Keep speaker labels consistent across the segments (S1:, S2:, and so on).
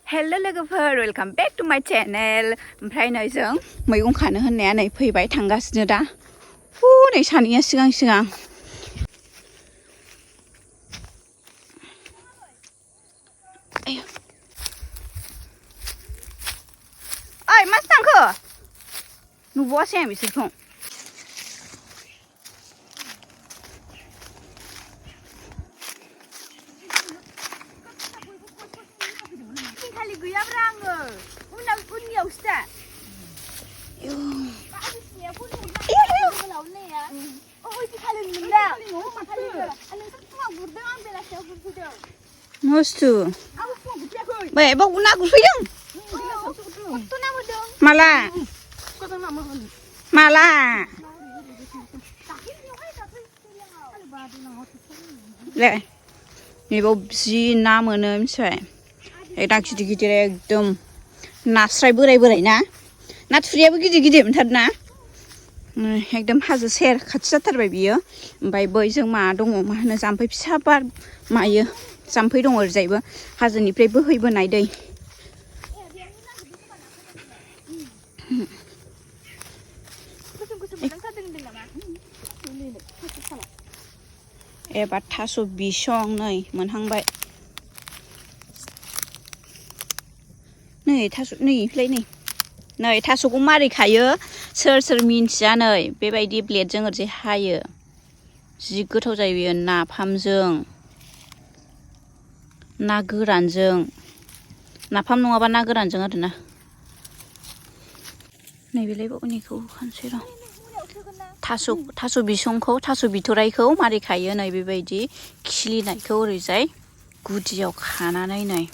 S1: हेल' लोगोफोर welcome back to माय channel ओमफ्राय नै जों मैगं खानो होननाया नै फैबाय थांगासिनो दा नै सानैया सिगां ओइ माथो थांखो नुबावासै आं बिसोरखौ खालि गैयाब्रा आङो उननियावसो दा मस्तु बाय बाव ना गुरफैदों माला माला ले नैबाव जि ना मोनो मिथिबाय एकदम गिदिर गिदिर एकदम नास्राय बोराय ना नाथुरियाबो गिदिर गिदिर मोनथार ना एकदम हाजो सेर खाथि जाथारबाय बियो ओमफ्राय बैजों मा दङ मा होनो जाम्फै फिसा बार मायो जाम्फै दङ ओरैजायबो हाजोनिफ्राय बोहैबोनाय दै एबार थास' बिसं नै मोनहांबाय नै थास' नै थास'खौ मारै खायो सोर मिन्थिया नै बेबायदि ब्लेडजों ओरैजाय हायो जि गोथाव जायो बेयो नाफामजों ना गोरानजों नाफाम नङाबा ना गोरानजों आरोना नैबेलाय उननिखौ खानसै र' थास' बिसंखौ थास' बिथराइखौ मारै खायो नै बेबायदि खिलिनायखौ ओरैजाय गुदियाव खानानै नै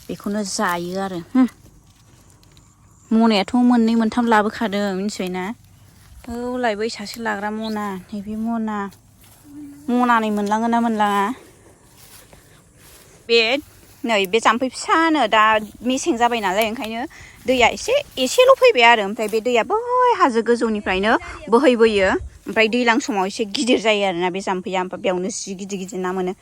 S1: बेखौनो जायो आरो मनायाथ' मोननै मोनथाम लाबोखादों मिथिबायना औ लायबै सासे लाग्रा मना नैबे मनानै मोनलाङो ना मोनलाङा बे जाम्फै फिसानो दा मेसें जाबाय नालाय ओंखायनो दैया एसेल' फैबाय आरो ओमफ्राय बे दैया बै हाजो गोजौनिफ्रायनो बोहैबोयो ओमफ्राय दैज्लां समाव एसे गिदिर जायो आरोना बे जाम्फैया ओमफ्राय बेयावनो जि गिदिर ना मोनो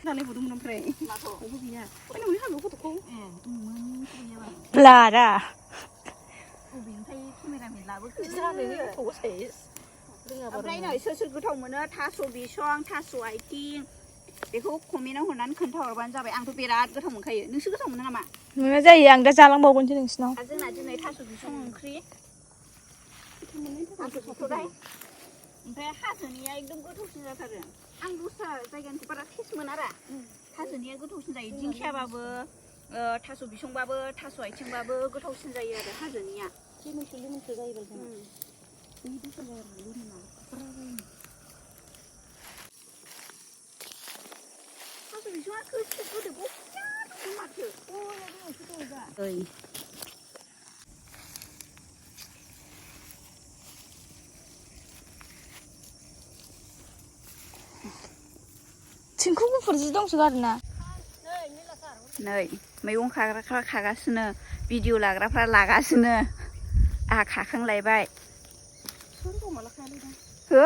S1: ब्लारा ओमफ्राय नै सोर गोथाव मोनो थास' बिसं थास' आथिं बेखौ कमेन्टआव हरनानै खोन्थाहरबानो जाबाय आंथ' बिराद गोथाव मोनखायो नोंसो गोथाव मोनो नामा
S2: मोना जायो आं दा जालांबावगोनसो नोंसिनाव
S1: जोंना दिनै थास' बिसं ओंख्रि थास' बिथराइ ओमफ्राय हाजोनिया एकदम गोथावसिन जाथारो आं दस्रा जायगानिखौ बारा टेस्ट मोनारा हाजोनिया गोथावसिन जायो दिंखियाबाबो थास' बिसंबाबो थास' आथिंबाबो गोथावसिन जायो आरो हाजोनिया थास' बिसङा गोदो माथो
S2: थिंखु गुफुर जि दंसोगारो ना
S1: नै मैगं खाग्राफ्रा खागासिनो भिडिअ लाग्राफ्रा लागासिनो आहा खाखांलायबाय हो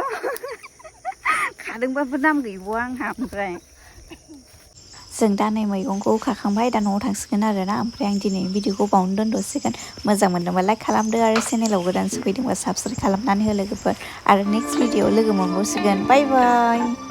S1: खादोंबाबो नाम गैबावा आंहा ओमफ्राय जों दा नै मैगंखौ खाखांबाय दा न'आव थांसिगोन आरोना ओमफ्राय आं दिनै भिडिअखौ बावनो दोनथ'सिगोन मोजां मोनदोंबा लाइक खालामदो आरो चेनेलाव गोदान सफैदोंबा साबस्क्राइब खालामनानै हो लोगोफोर आरो नेक्स्ट भिडिअआव लोगो मोनबावसिगोन बाय बाय